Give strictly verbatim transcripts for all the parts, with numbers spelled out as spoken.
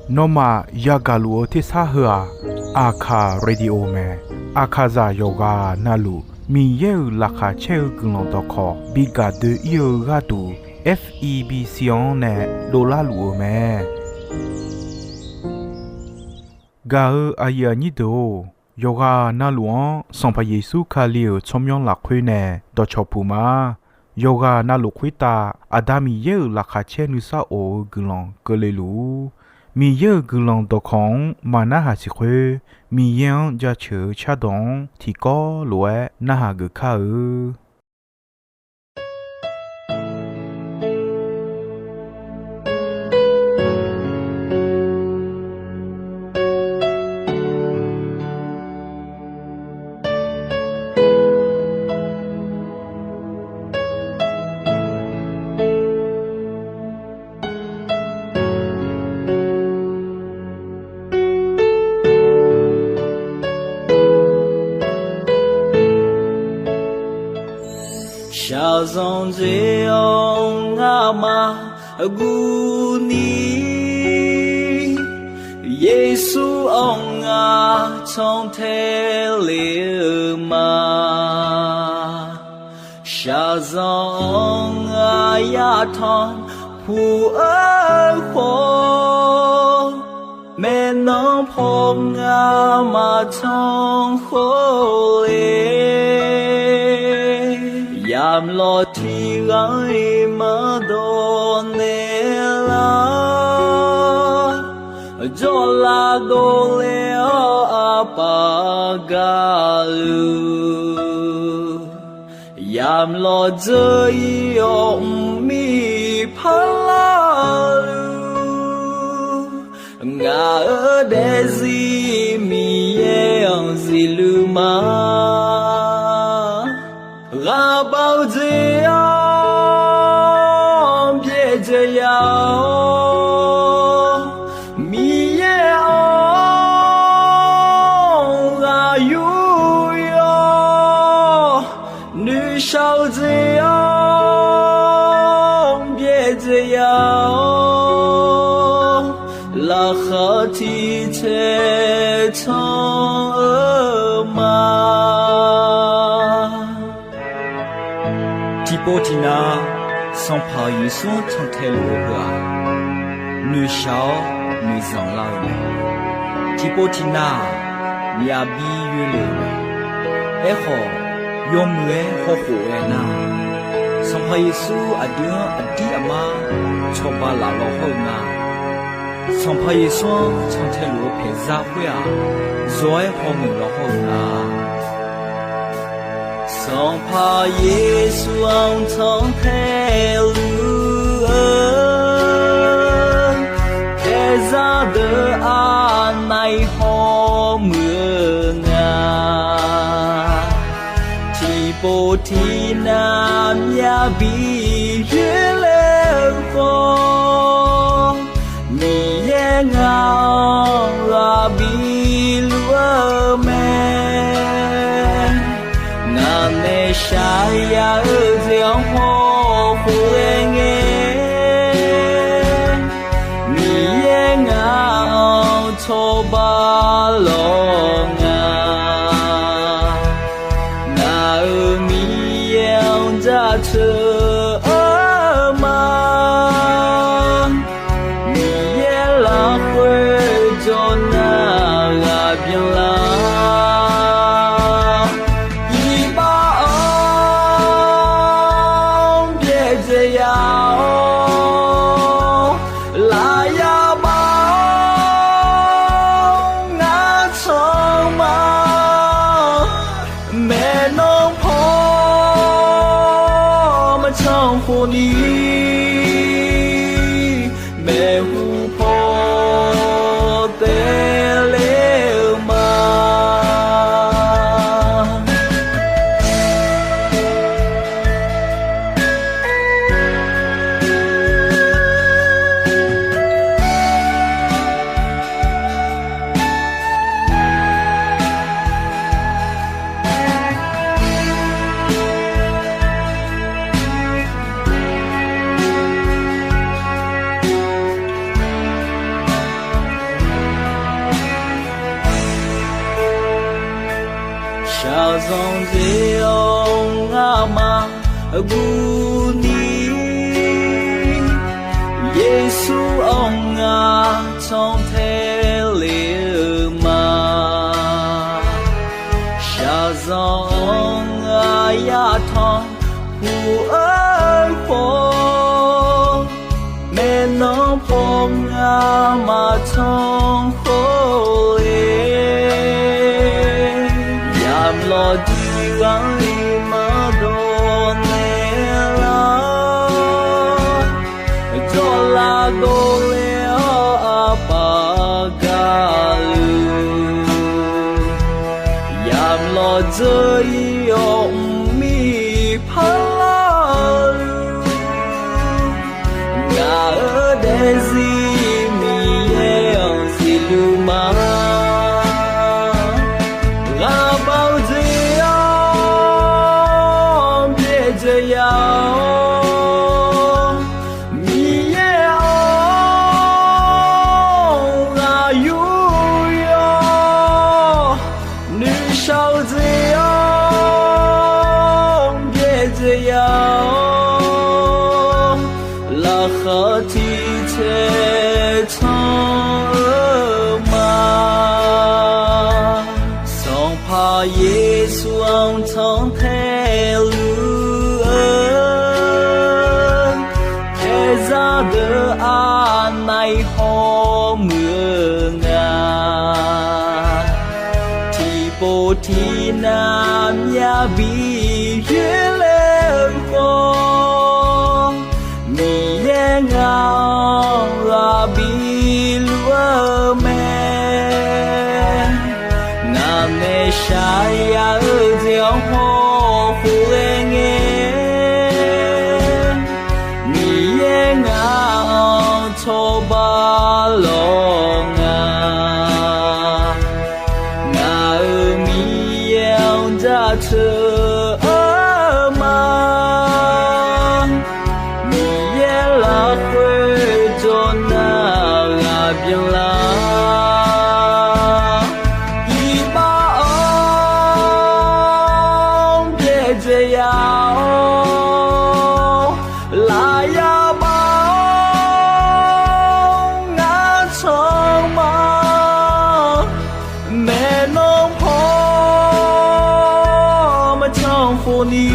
Nawmaf yagaq luf-eu tersar heu-aq, Aqkaq Radio mae. Aqkaqzaq yawqghaq navluf Miqyaer-euq laqkhaq caer-eu guiqlanq dawqkawq bi gaq doe-ir-eu gharduq, F E B C-anr nae dovlar luf-eu mae. Gaq-eu aqyuif aqnyir deuq-or, yawqghaq navluf-anr Sanqpaq Yeqsur Kali-euq tsawrmyanr lafkhoer nae dawqcawq puq ma. Yawqghaq navluf khoertav Aqda Miqyaer-euq laqkhaq caer nuisar of-eu guiqlanq keuvle luf-ur. Miqyaer-euq guiqlanq dawqkawq-anr maqnarhaq siq khoer, Miqyaer-anr jaceuq-eu cardawq-anr tiqkawv lof-aer narhaq geuf kar-eu. Shaqzanq dzae-awr ngamaf guvni, Yeqsur-anr ngaq cantae le-eu ma. Shaqzanq-anr ngaq yatanq puq-eu khawf, maeqnan paw ngamaf tanq khawf le. Yamlawr tiqghaq-iq maqdawq naeqlar, jawrlav dovle-awr aqpaf gaqluf, yamlawr dzeur-ir-awr mqmir parlar-eu, ngaq-euq daefzir Miqyaer-anr zifluf ma. Ghaqbav-eu jeq-anr byaerdzae ya-awr, Miqyaer-anr ghaq yur yawr, noeqshaq-eu jeq-anr byaerdzae ya-awr, laqkhaq tiq taeq tanq-eu ma. Tiqpov tiqnav, Sanqpaq Yeqsur-anr cantae luf-eu heu-aq, noeqshaq-awr noeqzanq lar-eu mae. Tiqpov tiqnav-aq, myavbi yoelef-eu mae. Aerkhawf, yawmuiq-aer hawkhof ghae nar, Sanqpaq Yeqsur aqdui-anr aqdir aqmar cawba laf law hawr-eu nga. Sanqpaq Yeqsur-anr cantae luf-eu paeqzar khoer-aq, zawq-aer hawmuiq law hawr-eu nga. Sanqpaq Yeqsur-anr cantae luf-eu paeqzar deuq aqnav-iq hawmuiq-eu nga. Tiqpov tiqnav myavbi yoerler-eu khawf, Miqyaer ngaq-anr ghaq biluf-eu mae. Ngaq nae shaq ya-eu jeq-anr hawkhof ghae ngae, Miqyaer ngaq-anr cawba lawr nga. Ngaq-euq Miqyaer-anr jaceuq Zanqdzae-awr ngamaf guvni, Yeqsur-anr ngaq cantae le-eu ma. Shaqzanq-anr aqyaf tanqpuq-eu khawf, maeqnan paw ngamaf tanqkhawf le, yamlawq diq ghanli maqdawq naeq lar, jawrlav dovle-awr aqpaf gaqluf, yamlawq dzeur-ir-awr mqmir parlar-eu, ngaq-euq daefzir Miqyaer-anr zifluf ma. Ghaqbav-eu jeq-anr byaerdzae ya-awr, Miqyaer-anr ghaq yur yawr, nuishar-eu jeq-anr byaerdzae ya-awr, laqkhaq tiq caev can-eu ma. Sanqpaq Yeqsur-anr cantae luf-eu, khaeqzaq deuq aqnaeq-iq hawmuiq-eu nga. Tiqpov tiqnav myavbi yoerler-eu khawf, Miqyaer ngaq-anr ghaq biluf-eu mae. Ngaq nae shaqyaq yar-eu jeq-anr hawkhof ghae ngae, Miqyaer ngaq-anr cawba lawq nga. Ngaq-euq Miqyaer-anr jaceuq-eu ma. Miqyaer lafkhoer jawr nar ghaq byanlar, iqbax-anr byaerdzae ya-awr, lafyaq baf-awr ngar canq ma. Maeqnan paw maqcanq khofni,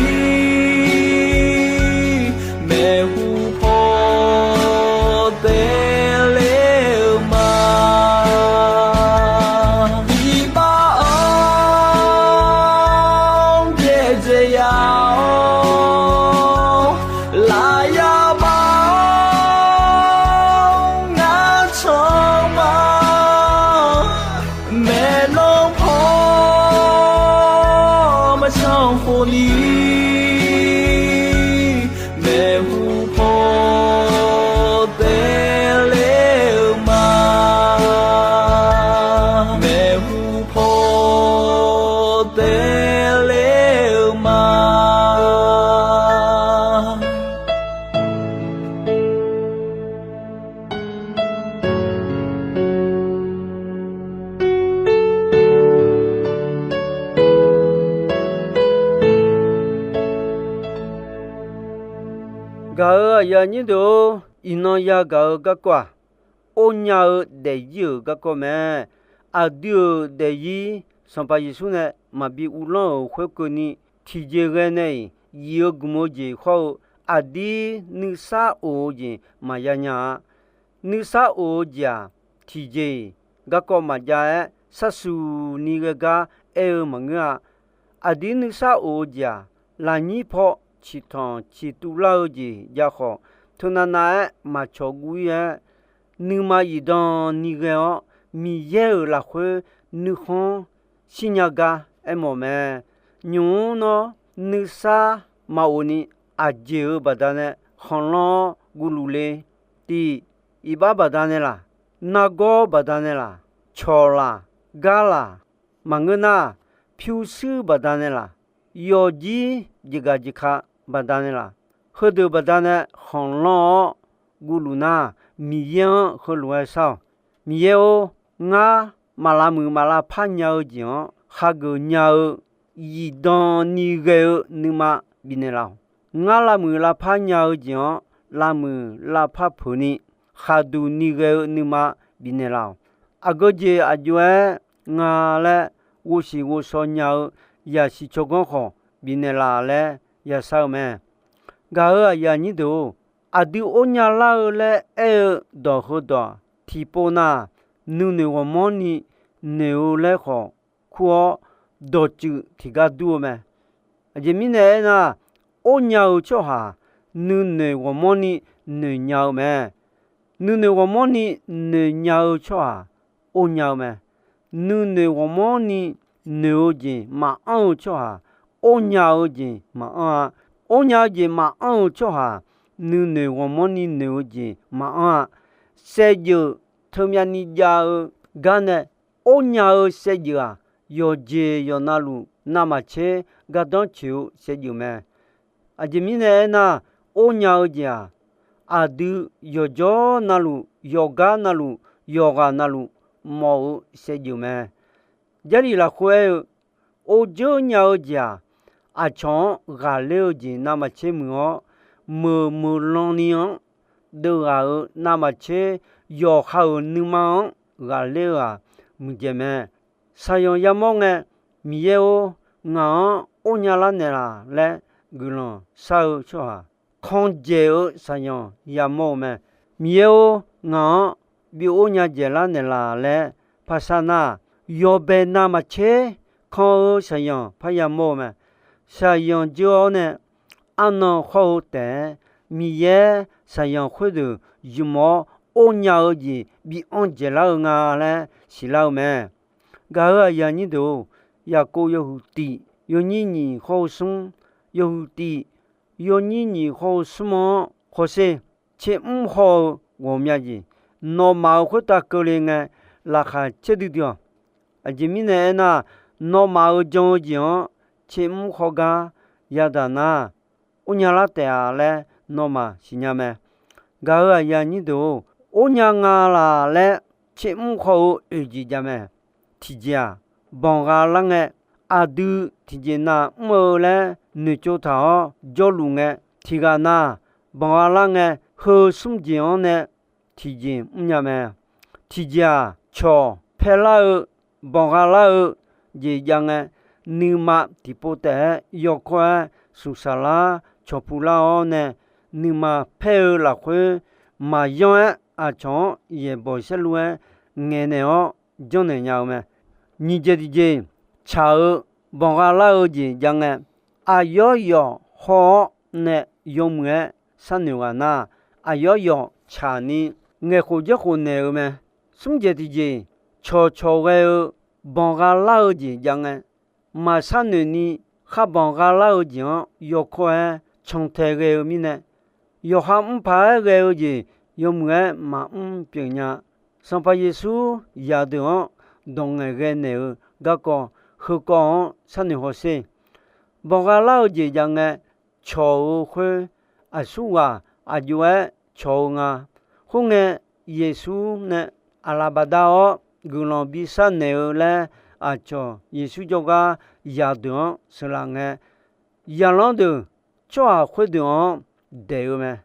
maeqhu paw taev ler-eu ma. Iqbax-anr byaerdzae ya-awr, lafyaq baf-awr ngar canq ma. Maeqnan paw maqcanq khofni, maeqhu paw taev ler-eu ma. Maeqhu paw taev ler-eu ma. Gaq-euq aqyuif aqnyir deuq-or, iqnan yagaq-eu garkawv-aq, or nya-eu daefzir-euq garkawv mae. Aqdui-euq daefzir Sanqpaq Yeqsur nae maqbi uvlanr-euq khoerkeuvni, tiqjeq ghae nae-iq yif-eu gmq-eu jeq khawr-eu, aqdir nuisar of-eu jeq maqya nya-a. Nuisar of-eu jeq-aq, tiqjeq-iq garkawv maqjav-aer, sharsuq ni ghae gar aer-eu maqngeur-a. Aqdir nuisar of-eu jeq-aq, lafnyir paw ciqtanq ciqtuv lar-eu jeq jav khawf, teunav nav-aer maqcawq guv-ir-aer, nuima zifdan ni ghae-awr, Miqyaer-euq lafkhoer nuikhanr shirnya gar aermawf mae. Nymq-mr nawr nuisar maqof ni, aqjeq-euq baqdanae khanqlanr-awr guvluf le. Tiq, iqbax baqdanae laq, nargawr baqdanae laq, cawq laq, gar laq, maqngeur nar, pyurshuir baqdanae laq, yawqjir jeqgaq jeqka baqdanae laq, heudeuq baqdanae khanqlanr-awr guvluf nar, Miqyaer-anr heulof-aer shar-awq. Miqyaer-or, ngar maq lavmuiq maq lavpar nya-eu jeq-anr hageuf nya-eu zifdan ni ghae-eu nuima bifnaeq laf-awq. Ngar lavmuiq lavpar nya-eu jeq-anr lavmuiq lavpar peuq ni, khaqduq ni ghae-eu nuima bifnaeq laf-awq. Aqgeu jeq aqjox-aer nga laer ghovshiq ghovshaw nya-eu zaqsiq tsawrganr khawf bifnaeq laf laer yashar-eu mae. Gaq-euq aqyuif aqnyir deuq-or, aqdui or nya lar-eu laer aer-eu dawq heudawq tiqpov nar, nuinoeq ghawqmanrni noeq-eu laer khawf kur-awr, dawqtsuif tiqgar dur-eu mae. Aqjeq mirnae aernar, or nya-eu tsawrhaq nuinoeq ghawqmanrni noeq nya-eu mae. Nuinoeq ghawqmanrni noeq nya-eu tsawrhaq or nya-eu mae. Nuinoeq ghawqmanrni noeq-eu jeq maqanr-eu tsawrhaq or nya-eu jeq maqanr-a. Or nya-eu jeq maqanr-eu tsawrhaq nuinoeq ghawqmanrni noeq-eu jeq maqanr-a. Saevdzeuf teumyav ni jav-eu gar nae or nya-eu saevdzeuf-aq, yawqjeq yawqnavluf navmaqtser gardanr tsoeq-eu saevdzeuf mae. Aqjeq mirnae aernar, or nya-eu jeq-aq, aqdui yawqjawr navluf, yawqgar navluf, yawqghaq navluf mawf-eu saevdzeuf mae. Jarlif lafkhoer aer-eu, or dzeur nya-eu jeq-aq, aqcawq-anr ghaqler-eu jeq navmaqtser muiq-awr, meuq meuq lan ni-anr deuvghaq-euq navmaqtser, yawqha-euq nuima-anr ghaqler-eu-aq, muiqdzaeq mae. Shaqyanq yamawr ngae, Miqyaer-or, ngaq-anr or nya lar naeqlaf laer guiqlanq shar-eu tsawrhaq, kan dzaeq-eu shaqyanq yamawr-eu mae. Miqyaer-or, ngaq-anr bi or nya dzaeqlar naeqlaf laer par shar nar, yawbae navmaqtser kan-eu shaqyanq parya mawr-eu mae. Shaqyanq dzeur-awr nae arnan khawr-eu taef-aer, Miqyaer shaqyanq khoerdeuq zmq-awr or nya-eu jeq bi anr dzaeqlar-eu nga laer siqlar-eu mae. Gaq-euq aqyuif aqnyir deuq-or, Yaqkov yawhuiq tiq yawnyir nyiq khawr-eu smr, yawhuiq tiq yawnyir nyiq khawr-eu smr-anr khawsher, tsermr haw-eu ghawqmya jeq, nawmaf-euq khoertav keuvle ngae, laqkhaq caer duidui-awq. Aqjeq mirnae aernar, nawmaf-euq jan-eu jeq-anr tsermr haw gar yadaq nar, or nya lar taef-a laer nawmaf siqnya mae. Gaq-euq aqyuif aqnyir deuq-or, or nya nga laf laer tsermr haw-eu oeq jeq jav mae. Tiqjeq-aq, banqgha lar ngae, aqdui tiqjeq nav mr-eu laer noeqtsov taq-awr jawrluf ngae, tiqghaq nav banqgha lar ngae, heu smr jeq-anr nae tiqjeq mrnya mae. Tiqjeq-aq, cawq paer lar-eu, banqgha lar-eu jeq jav ngae, nuima tiqpov taef-aer yawkawr-aer smq saqlar cawq pu lar-awr nae, nuima paer-eu lafkhoer maqyanr-aer aqcawq-anr yaeqbawq saerlu-aer ngaeqnaeq-awr janrnaeq nya-eu mae. Nyiq jeq tiqjeq, tsaq-eu banqgha lar-eu jeq jav ngae, aqyawf yawf haw-awr nae yawmuiq-aer sharnoeq ghaq nar, aqyawf yawf tsaq ni ngaeqkhof janrkhof naeq-eu mae. Smr jeq tiqjeq, cawqcawq ghae-eu banqgha lar-eu jeq jav ngae, maqsharnoeq ni khar banqgha lar-eu jeq-anr yawkawr-aer cantae ghae-eu mirnae, yawqha mr paq-aer ghae-eu jeq yawmuiq-aer maqmr pyeuf nya. Sanqpaq Yeqsur zaqdeuq-anr dawq ngaeqghae naeq-eu garkawv heukawv-anr sharnoeq hawsher. Banqgha lar-eu jeq jav ngae, cawq-eu khoer aqsurghaq aqjox-aer cawq-eu nga. Khoerngae, Yeqsur nae aqlaf bafdav-awr guiqlanq bishar naeq-eu laer aqcawq Yeqsur jawrgar zaqdeuq-anr sheuqlaf ngae, zaqlanr deuq tsawrhaq khoerdeuq-anr daeq-eu mae.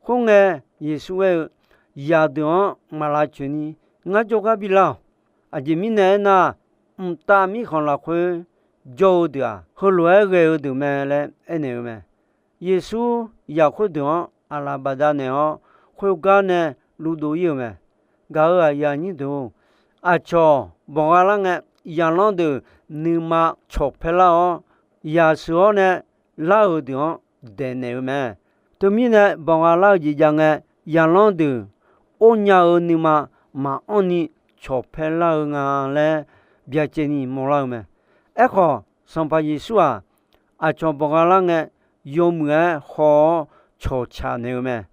Khoerngae, Yeqsur aer-eu, Zaqdeuq-anr maq lavcoeq ni ngar jawrgar bilar-awq. Aqjeq mirnae aernar, mqtav mirkhanq lafkhoer jawr-eu deuq-aq, heulof-aer ghae-eu deuq mae laer aernaeq-eu mae. Yeqsur zaq khoerdeuq-anr aqlaf bafdav naeq-awr, khoergar nae luvdov ir-euq mae. Gaq-euq aqyuif aqnyir deuq-or, aqcawq banqgha lar ngae, zaqlanr deuq nuima cawqpae lar-awr, yaqshuif-awr nae lar-euq deuq-anr daeqnaeq-eu mae. Teumirnae, banqgha lar-eu jeq jav ngae, zaqlanr deuq or nya-eu nuima maqanr ni cawqpae lar-eu nga laer byacaevni mawrlar-eu mae. Aerkhawf, Sanqpaq Yeqsur-aq, aqcawq banqgha lar ngae, yawmuiq-aer haw-awr cawqcaq naeq-eu mae.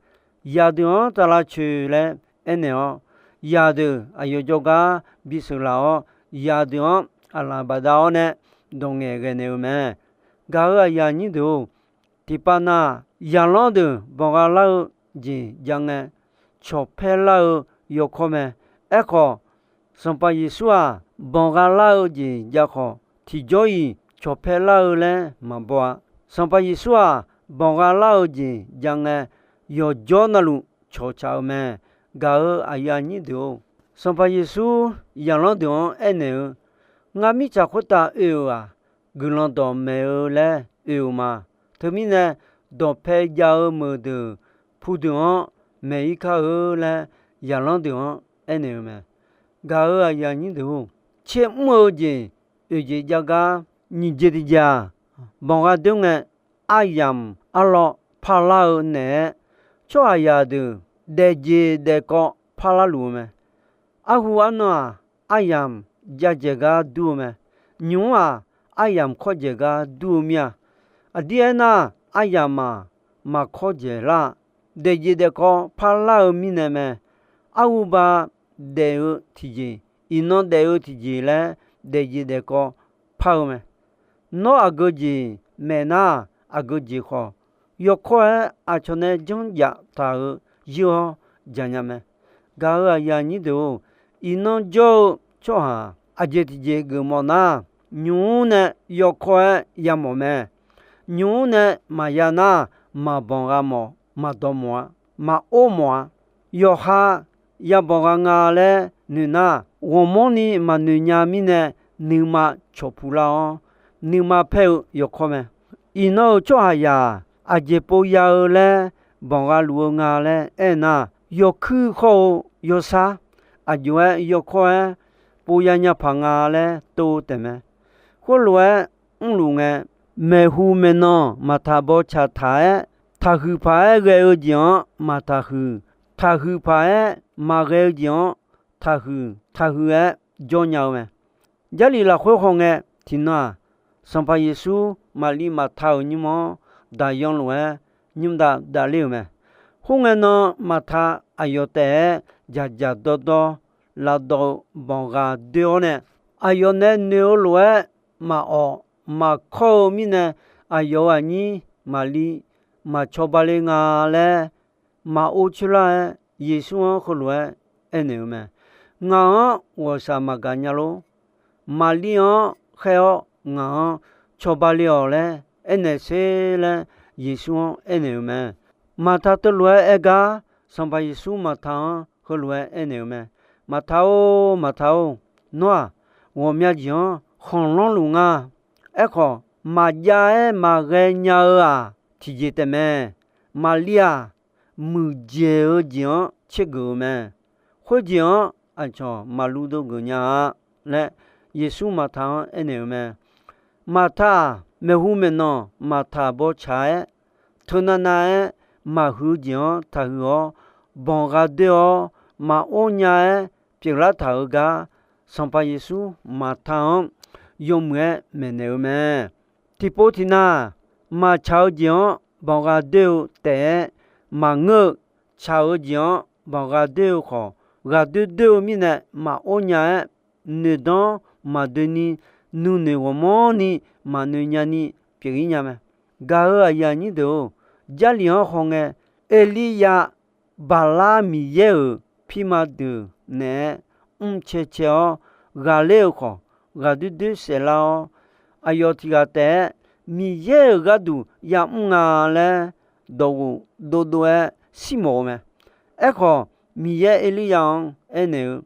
Zaqdeuq-anr taf lavcoeq laer aernaeq-awr, zaqdeuq aqyawf jawrgar bisheuq laf-awr, zaqdeuq-anr aqlaf bafdav-awr nae dawq ngaeqghae naeq-eu mae. Gaq-euq aqyuif aqnyir deuq-or, tiqpav na, zaqlanr deuq banqgha lar-eu jeq jav ngae, cawqpae lar-eu yawkawr mae. Aerkhawf, Sanqpaq Yeqsur-aq, banqgha lar-eu jeq jav khawf, tiqjawr-iq cawqpae lar-eu laer maqbaw-a. Sanqpaq Yeqsur-aq, banqgha lar-eu jeq jav ngae, yawqjawr navluf cawqcaq-eu mae. Gaq-euq aqyuif aqnyir deuq-or, Sanqpaq Yeqsur zaqlanr deuq-anr aernaeq-eu, Ngar mirtsaq khoertav oe-euq-aq, guiqlanq dawqmaeq-eu laer oe-euq ma. Teumirnae, dawqpae jav-eu meuqdeuq pudeuq-anr maeq-ir kar-eu laer zaqlanr deuq-anr aernaeq-eu mae. Gaq-euq aqyuif aqnyir deuq-or, tser mr-eu jeq oeq jeq jav gar nyiq jeq tiqjeq-aq, banqgha doer ngae, aryamq arlawr parlar-eu naeq-aer, tsawrhaqzaq deuq daefjeq daefkawv parlar luf-eu mae. Arhu arnan-aq, aryamq jav dzaeq gar dur-eu mae. Nymq-mr-aq, aryamq kawr dzaeq gar dur-eu mir-a. Aqdir aernar, aryamq-aq, maqkawr dzaeq lar-a. Daefjeq daefkawv parlar-eu mirnae mae. Arhu ba daef-eu tiqjeq, iqnan daef-eu tiqjeq laer daefjeq daefkawv par-eu mae. Nawr aqgeu jeq maeq nar, aqgeu jeq khawf, yawkawr-aer aqcawq nae janrjaf taq-euq yeur-awr jaqnya mae. Gaq-euq aqyuif aqnyir deuq-or, iqnan jawr-eu tsawrhaq aqjeq tiqjeq geufmawf nar, nymq-mr nae yawkawr-aer yamawf mae. Nymq-mr nae maqya nar, maqbanq gha mawf, maqdawq mawf-a, maqor mawf-a. Yawqha yabanq gha nga laer noeq nar, ghawqmanrni maqnoeq nya mirnae, nuima cawqpuq lar-awr, nuima paer-eu yawkawr mae. Iqnan-euq tsawrhaqzaq aqjeq pov ya-eu laer banq gha luf-eu nga laer aernar, yawkuir khawr-eu yawsar aqjox-aer yawkawr-aer pov ya nya paq nga laer tov-eu taef mae. Khoerlof-aer mrluf ngae, maeqhu maeqnan maqtaq bawtsaq taq-aer, taqhuiq paq-aer ghae-eu jeq-anr maqtaq huiq, taqhuiq paq-aer maqghae-eu jeq-anr taqhuiq, taqhuiq-aer jawr nya-eu mae. Jarlif lafkhoer hawngae, tiqnan-aq, Sanqpaq Yeqsur Maqliv Maqta-euq nymr-anr daqyan lof-aer nymr dav davler-euq mae. Khoerngae nan Maqta aqyawf taef-aer dzaqdzaq dawrdawr lavdawv-eu banq ghaq doer-awr nae, aqyawf nae noeq-eu lof-aer maqawq maqkawr-eu mirnae, aqyawf-euq aqnyir Maqliv maqcawba le nga laer maqor coer lar-aer, Yeqsur-anr heulof-aer aernaeq-eu mae. Ngaq-anr ghawqshaq maqgaq nya lor. Maqliv-anr khaer-awr ngaq-anr cawba le-awq laer aernaeq sher laer Yeqsur-anr aernaeq-eu mae. Maqta teulof-aer aer gar, Sanqpaq Yeqsur Maqta-anr heulof-aer aernaeq-eu mae. Maqta-or, Maqta-or, nawr-aq, ghawqmya jeq-anr khanqlanr luf nga. Aerkhawf, maqjav-aer maqghae nya-eu-aq, tiqjeq taef mae. Maqliv-aq, muiqdzaeq-eu jeq-anr tsergeuf-eu mae. Khoerjeq-anr aqcawq maqlu dov geuf nya-a laer, Yeqsur Maqta-anr aernaeq-eu mae. Maqta-aq, maeqhu maeqnan maqtaq bawtsaq-aer, teunav nav-aer maqhuiq-eu jeq-anr taqhuiq-awr, banq gha doer-awr, maqor nya-aer pyeuflar taq-euq gar, Sanqpaq Yeqsur Maqta-anr yawmuiq-aer maeqnaeq-eu mae. Tiqpov tiqnav maqtsaq-eu jeq-anr banq gha doer-eu taef-aer maqngeur-eu, tsaq-eu jeq-anr banq gha doer-eu khawf, ghaqdoer doer-eu mirnae maqor nya-aer, noeqdanr maqdoeni, nuinoeq ghawqmanrni maqnoeq nyani pyeuf-ir nya mae. Gaq-euq aqyuif aqnyir deuq-or, Jarlif-anr hawngae, Erliryav Baqlar miqyaer-euq pirma deuq naeq-aer mrcae cae-awr ghaqler-euq khawf, ghaqdoer doer saeflar-awr, aqyawf tiq ghaq taef-aer Miqyaer-euq gharduq yamr nga laer dawqghof dovdov-aer shirmawf-eu mae. Aerkhawf, Miqyaer Erliryav-anr aernaeq-eu,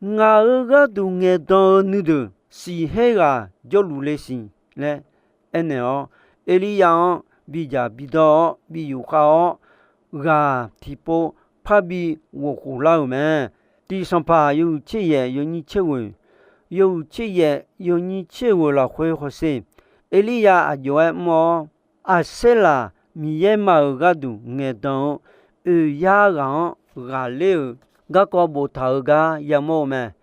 Ngaq-euq gharduq ngaeqdan-eu nuideuq siqher ghaq jawrluf le siq laer aernaeq-awr, Erliryav-anr bidzaq bidawr-awr bi yufkhav-awr, ghaq tiqpov parbi ghofkhof lar-euq mae. Tiq Sanqpaq yawhuiq tser yaef yawnyir tser ghoeq, yawhuiq tser yaef yawnyir tser ghoeq lafkhoer hawsher, Erliryav aqjox-aer mr-awr, Aqserlaq miqyaer ma-euq gharduq ngaeqdan-eu oeq yar ghaq-anr ghaqler-euq garkawv boftaq-euq gar yamawr-eu mae.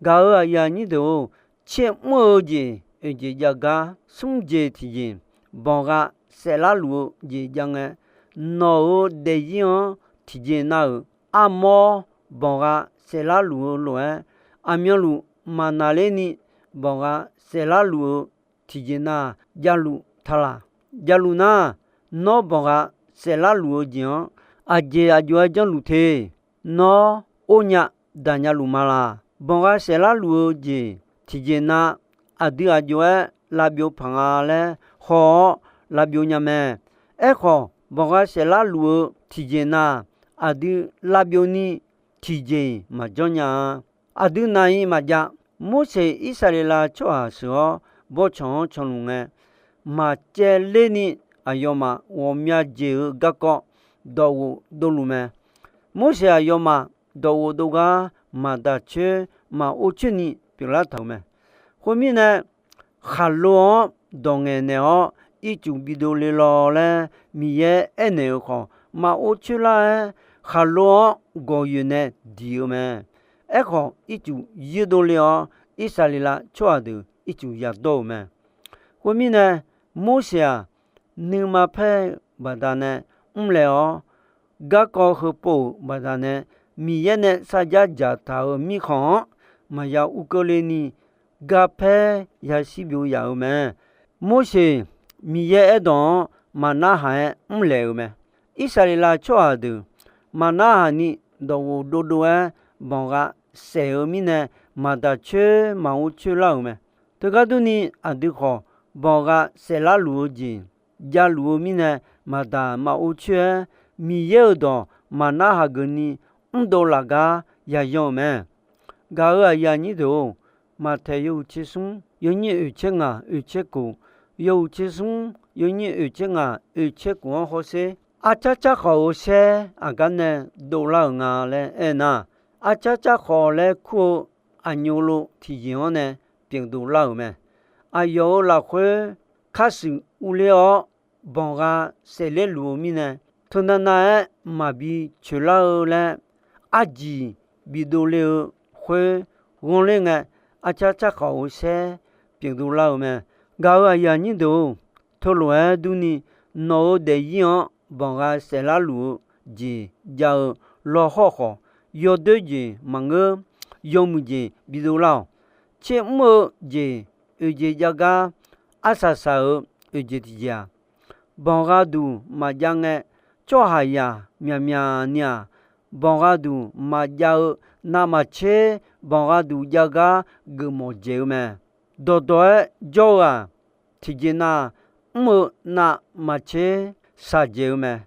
Gaq-euq aqyuif aqnyir deuq-or, tser mr-eu jeq oeq jeq jav gar smr jeq tiqjeq banq gha saeflar luf-eu jeq jav ngae, nawq-euq daefzir-anr tiqjeq nav-euq armawr banq gha saeflar luf-eu lof-aer, aqmyanluf maqnaqlerni banq gha saeflar luf-eu tiqjeq nav javluf taq laq. Javluf nar, nawr banq gha saeflar luf-eu jeq-anr aqjeq aqjox-aer janrluf te? Nawr ornya daqnya luf ma laq? Banq gha saeflar luf-eu jeq tiqjeq nav aqdui aqjox-aer lavbyov paq nga laer haw-awr lavbyov nya mae. Aerkhawf, banqgha saeflar luf-eu tiqjeq na, aqdui lavbyov ni tiqjeq-iq maqjanr nya-a. Aqdui naq-iq maqjav. Morseq Irsaqleqlav tsawrhaq sheuq-awr bawrtsanq-anr canluf ngae, maqcaevler ni aqyawfmaf ghawqmya jeq-eu garkawv dawqghof dovluf mae. Morseq aqyawfmaf dawqghof dovgar maqdaq coer maqor coer ni pyeuflar taq-euq mae. Khoermirnae, khaqlo-anr dawq ngaeqnaeq-awr ircuf bidov le law laer Miqyaer aernaeq-euq khawf, maqor coer lar-aer, khaqlo-anr gawqyoeq nae diq-eu mae. Aerkhawf, ircuf yoerdov le-awr, Irsaqleqlav tsawrhaq deuq ircuf yadawr-euq mae. Khoermirnae, Morseq-aq, nuima paer-eu baqdanae mrlaeq-awr, garkawv heupov-euq baqdanae Miqyaer nae sarjar dzaqtaq-euq mirkhanq-anr maqya ur keuvle ni, garpaer yashir byov yaf-euq mae. Morseq Miqyaer aerdawq-anr maqnarhaq-aer mrlaeq-euq mae. Irsaqleqlav tsawrhaq deuq maqnarhaq ni dawqghof dovdov-aer banqgha saef-eu mirnae, maqdaq coer maqor coer lar-euq mae. Teugar durni, aqdui khawf banqgha saeflar luf-eu jeq javluf-eu mirnae, maqdaq maqor coer-aer, Miqyaer-euq dawq maqnarhaq geufni mrdov laf gar yayan-euq mae. Gaq-euq aqyuif aqnyir deuq-or, Maqtaeq yawhuiq tser smr yawnyir oeq tser ngaq oeq tser kof, yawhuiq tser smr yawnyir oeq tser ngaq oeq tser kof-anr hawsher. Arcar carkhawf-euq saer aqgar nae dovlar-euq nga laer aernar, arcar carkhawf laer kur-eu aqnyov lov tiqjeq-anr nae pyeuf dovlar-euq mae. Aqyawf-euq lafkhoer kharshuif urler-awr, banqgha saefler luf-eu mirnae, teunavnav-aer maqbi coeqlar-eu laer arjiq bidov le-eu khoer ghanrler ngae, arcar carkhawf-euq saer pyeuf dovlar-euq mae. Gaq-euq aqyuif aqnyir deuq-or, teulof-aer durni, nawq-euq daefzir-anr banqgha saeflar luf-eu jeq jav-eu lawhawr khawf, yawdoer jeq maqngeur, yawmuiq jeq bidov lar-awq. Tser mr-eu jeq oeq jeq jav gar, arsaq saq-euq oeq jeq tiqjeq-aq, banqgha duq maqjav ngae, tsawrhaqzaq myaqmyaq ni-aq, banqgha duq maqjav-eu navmaqtser banqgha duq jav gar geufmawf dzaeq-eu mae. Dawqdawq-aer jawr-eu-aq, tiqjeq nav mr-eu navmaqtser shaqdzaeq-eu mae.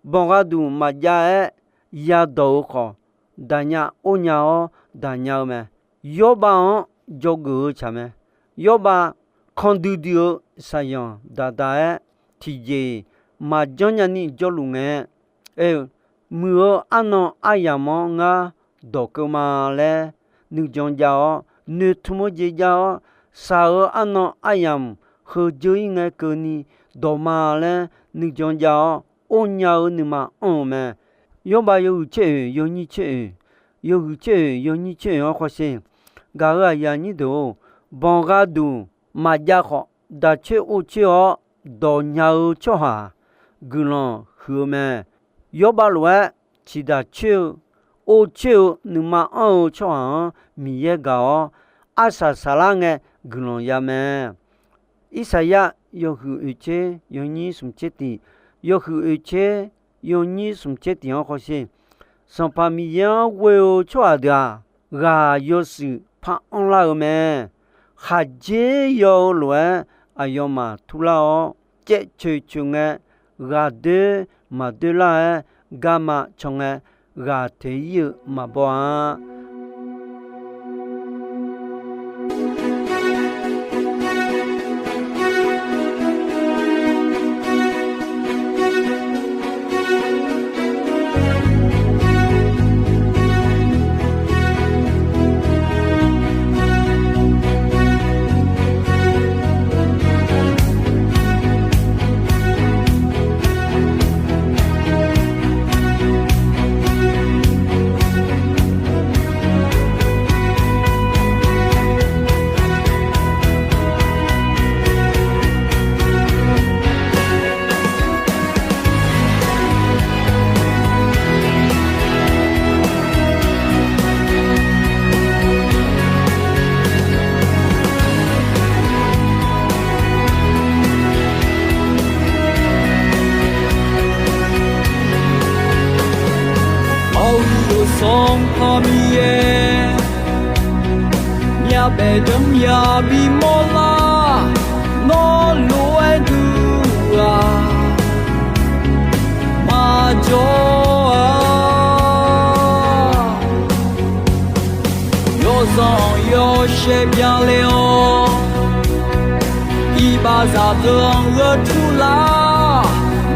Banqgha duq maqjav-aer yadawq-eu khawf, daqnya ornya-awr daqnya-eu mae. Yawrbav-anr dzawgeuf-eu tsaq mae. Yawrbav kandui dui-eu saqyanq daqdaq-aer, tiqjeq-iq maqjanr nyani jawrluf ngae, aer-eu, muiq-eu arnan aryamq-anr ngar dawq keuv ma laer nuijan jav-awr, noeqtmq-eu jeq jav-awr, shaq-eu arnan aryamq heu dzeur-ir ngae keuvni dawq ma laer nuijan jav-awr, ornya-eu nuima anr-eu mae. Yawrbav yawhuiq tser oeq yawnyir tser oeq, yawhuiq tser oeq yawnyir tser oeq-anr hawsher. Gaq-euq aqyuif aqnyir deuq-or, banqgha duq maqjav khawf, daq coer or coer-awr dawq nya-eu tsawrhaq guiqlanq huiq-eu mae. Yawrbav lof-aer ciqdaq coer-eu, or coer-eu nuima anr-eu tsawrhaq-anr Miqyaer gaq-awr, arsaq saqlar ngae guiqlanq ya mae. Irsaqyar yawhuiq oeq tser yawnyir smq tser tiq, yawhuiq oeq tser yawnyir smq tser tiq-anr hawsher. Sanqpaq Miqyaer-anr ghoe-eu tsawrhaq deuq-aq, ghaq yawshuif par anrlar-eu mae. Khaqdzer yaw-eu lof-aer aqyawfmaf turlar-awr, caevcoeq coeq ngae, ghaq doer maqdoer lar-aer garma can ngae, ghaq toeq-ir-eu maqbaw-a. Aqyuif-euq Sanqpaq Miqyaer, myavbaef deuq-anr ya bimawr lar. Nawr lof-aer duq-aq, maqjawr-a. Yawzanq yawshaef byale-awr, iqbaxzaq deuq-anr gheurtur lar.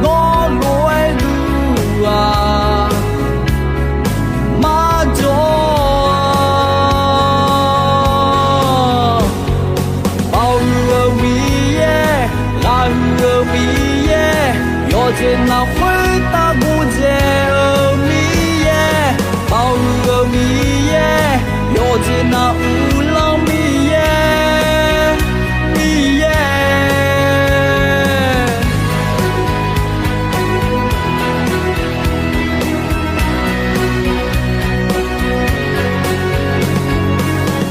Nawr lof-aer duq-aq, maqjawr-a. Baoq huiq-eu Miqyaer, ghaq huiq-eu Miqyaer, yawqjeq navluf khoertav gordzae-eu Miqyaer. Baoq huiq-eu Miqyaer, yawqjeq nav uvlanr Miqyaer, Miqyaer.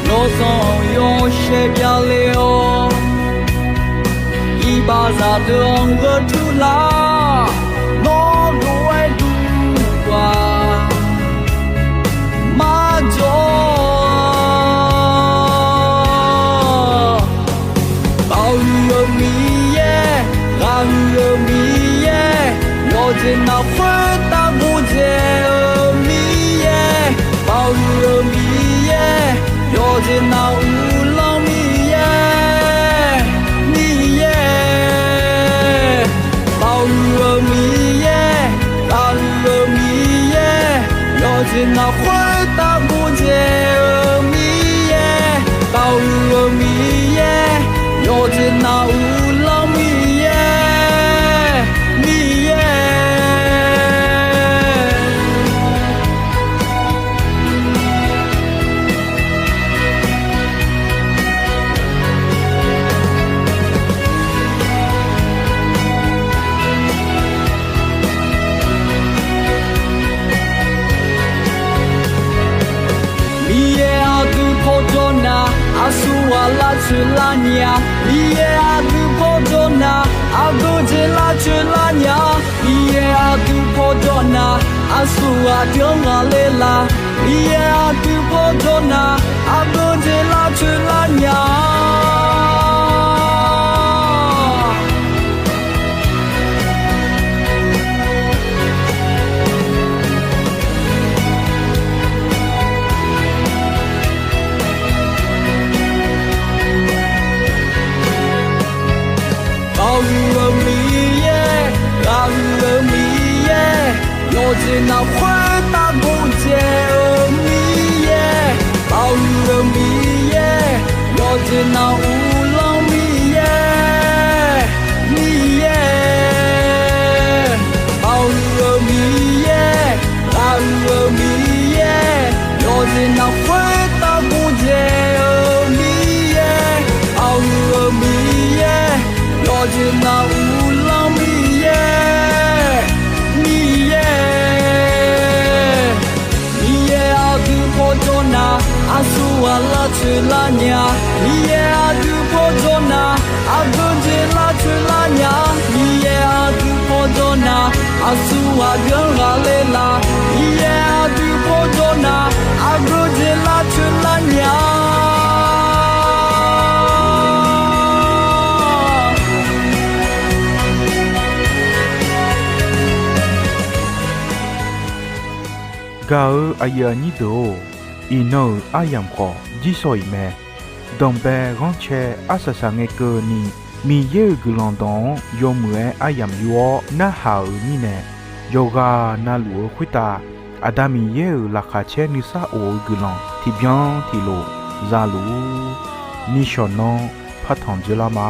Yawzanq yawshaef byale-awr, iqbaxzaq deuq-anr gheurtur lar. Nawr lof-aer duq-aq, maqjawr-a. Baoq huiq-eu Miqyaer, ghaq huiq-eu Miqyaer, yawqjeq navluf khoertav gordzae-eu Miqyaer. Baoq huiq-eu Miqyaer, yawqjeq nav uvlanr Miqyaer, Miqyaer. Baoq huiq-eu Miqyaer, ghaq huiq-eu Miqyaer, yawqjeq navluf khoertav gordzae-eu Miqyaer. Baoq huiq-eu Miqyaer, yawqjeq nav uvlanr Miqyaer, Miqyaer. Miqyaer aqdui pawjawr nar, aqsurghaq lavcoeq lar nya. Miqyaer aqdui pawjawr nar, aqgeu jeq lavcoeq lar nya. Miqyaer aqdui pawjawr nar, aqsurghaq deuq-anr ghaqler la. Miqyaer aqdui pawjawr nar, aqgeu jeq lavcoeq lar nya. Baoq huiq-eu Miqyaer, ghaq huiq-eu Miqyaer, yawqjeq navluf khoertav gordzae-eu Miqyaer. Baoq huiq-eu Miqyaer, yawqjeq nav uvlanr Miqyaer, Miqyaer. Baoq huiq-eu Miqyaer, ghaq huiq-eu Miqyaer, yawqjeq navluf khoertav gordzae-eu Miqyaer. Baoq huiq-eu Miqyaer, yawqjeq nav uvlanr Miqyaer, Miqyaer. Miqyaer aqdui pawjawr nar, aqsurghaq lavcoeq lar nya. Miqyaer aqdui pawjawr nar, aqgeu jeq lavcoeq lar nya. Miqyaer aqdui pawjawr nar, aqsurghaq deuq-anr ghaqler la. Miqyaer aqdui pawjawr nar, aqgeu jeq lavcoeq lar nya. Gaq-eu aqyuif aqnyir deuq-or, iqnan-euq aryamq khawf jirsawq iq mae. Danqbae ghanrcae arsaq saqngae keuvni, Miqyaer-euq guiqlanq dawq-anr yawmuiq-aer aryamq yur-awr narhaq-euq mirnae, yawqghaq navluf-eu khoertav Aqda Miqyaer-euq laqkhaq caer nuisar of-eu guiqlanq tiqbyan tiqlof zaluf-ur. Nishawq nanr partanq dzeurlar ma.